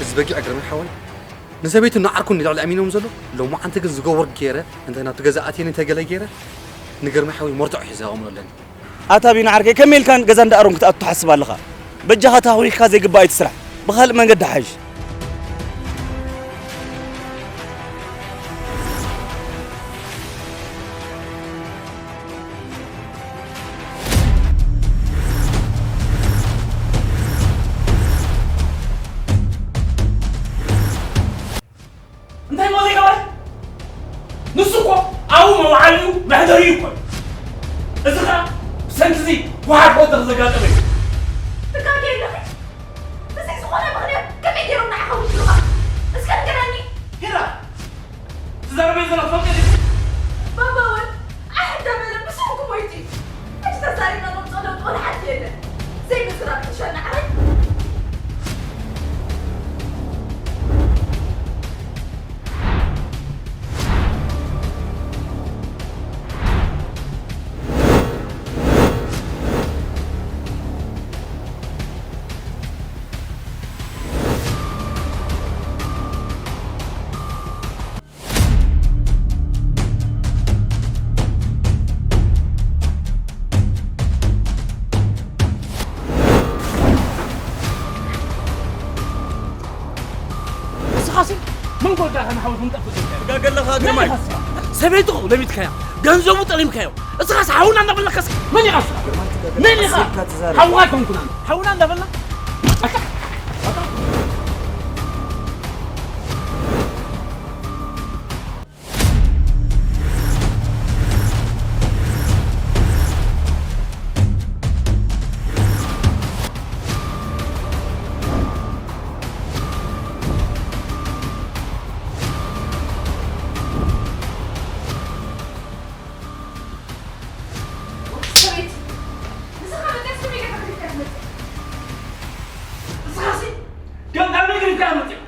እዚ በጊዕ ግርማይ ሓወይ ንሰበይቱ ንዓርኩ ንልዕሊ ኣሚኖም ዘሎ ሎማዓንቲ ግን ዝገበር ገይረ እንተ ናብቲ ገዛ ኣትየ እንተ ገለ ገይረ ንግርማይ ሓወይ መርትዖ ሒዘ ኣቕምሎ ኣለኒ። ኣታ ቢና ዓርከይ፣ ከመይ ኢልካ ገዛ እንዳ ኣሮን ክትኣቱ ትሓስብ ኣለኻ? በጃኻ ተሃዊኽካ ዘይግባእ ኣይትስራሕ። ብኻልእ መንገዲ ሓይሽ። እንታይ እሞ ዘይገበረ? ንሱ እኮ ኣብኡ መውዓሊኡ መሕደሪኡ እኮ እዩ። እዚ ኸኣ ብሰንኪ እዚ ጓሓት ወደቕ ዘጋጠመ እዩ። ትካል የለኺ። እዚ ዝኾነ ምኽንያት ከመይ ገይሮም ንዓኻ ውድሉኻ? እስከ ንገረኒ። ሄራ፣ ትዛረበዮ ዘለኺ ትፈልጢ ዲኺ? ባባ እውን ኣሕ እንዳበለ ብስምኩም ሞይቱ እዩ። ሕጂ ተዛሪብና ነምፅኦ ለውጢ ወላ ሓንቲ የለን። ዘይምዝራብ ይሕሸና ዓረይ። እስኻሲ መን ጎዳእካ ንሓወይ ክንጠፍእ ዘይከኣል? ትጋገ ኣለኻ ግርማይ። መን ኢኻ እስኻ? ሰበይትኹ ለሚትካያ፣ ገንዘቡ ጠሊምካዮ። እስኻስ ሓውና እንዳበለካስ መን ኢኻ እስኻ? መን ኢኻ? ሓውኻ ኣይኮንኩን ኣነ። ሓውና እንዳበልና? ኣታ፣ ኣታ። ሰበይቲ፣ ንስኻ መጺኣስ ከመይ ጌርካ ክሪፍካ ትመጽእ? ንስኻሲ፣ ገ-፣ ናበይ ክሪፍካ መጺኻ?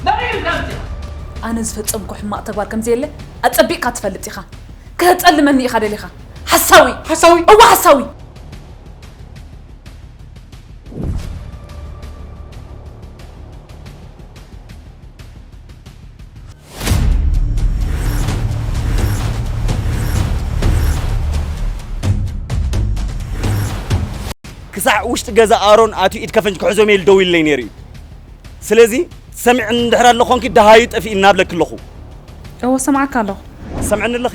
ናበይ ክሪፍካ መጺኻ? ኣነ ዝፈጸምኩ ሕማቕ ተግባር ከም ዘየለ ኣጸቢቕካ ትፈልጥ ኢኻ። ከተጸልመኒ ኢኻ ደሊኻ። ሓሳዊ! ሓሳዊ? እወ፣ ሓሳዊ! ክሳዕ ውሽጢ ገዛ ኣሮን ኣትዩ ኢድ ከፈንጅ ክሕዞም ኢሉ ደዊሉለይ ነይሩ እዩ። ስለዚ ሰሚዕኒ እንድሕር ኣሎ ኾንኪ ደሃዩ ጠፊእና እብለኪ ኣለኹ። እወ፣ ሰማዕካ ኣለኹ። ሰምዕኒ ኣለኺ?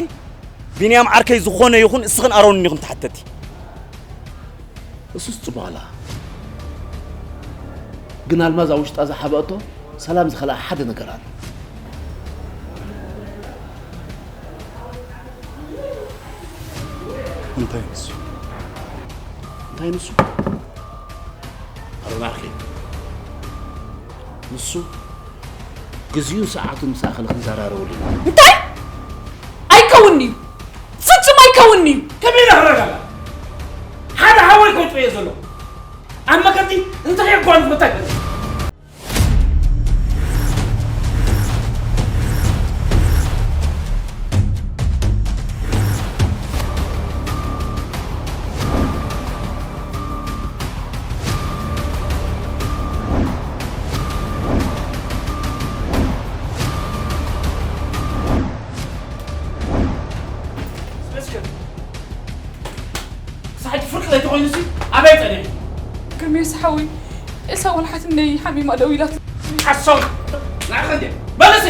ቢንያም ዓርከይ ዝኾነ ይኹን እስኽን ኣሮንን ኢኹም ተሓተቲ። እሱስ ጽቡቕ ኣላ። ግን ኣልማዝ ኣብ ውሽጣ ዝሓበአቶ ሰላም ዝኸልኣ ሓደ ነገር ኣሎ። እንታይ ንሱ? እንታይ ንሱ? ኣሮን ዓርከይ፣ ንሱ ግዜኡን ሰዓቱን ምስ ኣኸለ ክንዘራረበሉ ኢና። እንታይ? ኣይከውን'ዩ። ፍጹም ኣይከውን'ዩ። ከመይ ኢለ ክረጋጋእ? ሓደ ሓወይ እኮ ይጥበዮ ዘሎ። ኣብ መገዲ እንተዘይጓንፎ እንታይ ክገብር? ስመስገን። ክሳዕ ሕጂ ፍርቂ ዘይተኾይኑሲ ኣበይ ጸኒሑ? ግርሜስ ሓወይ፣ ኤልሳ ወላ ሓትነይ ሓሚማ ደዊላትለይ። ሓሶት! ንዓኺ እንድየ። መልሲ!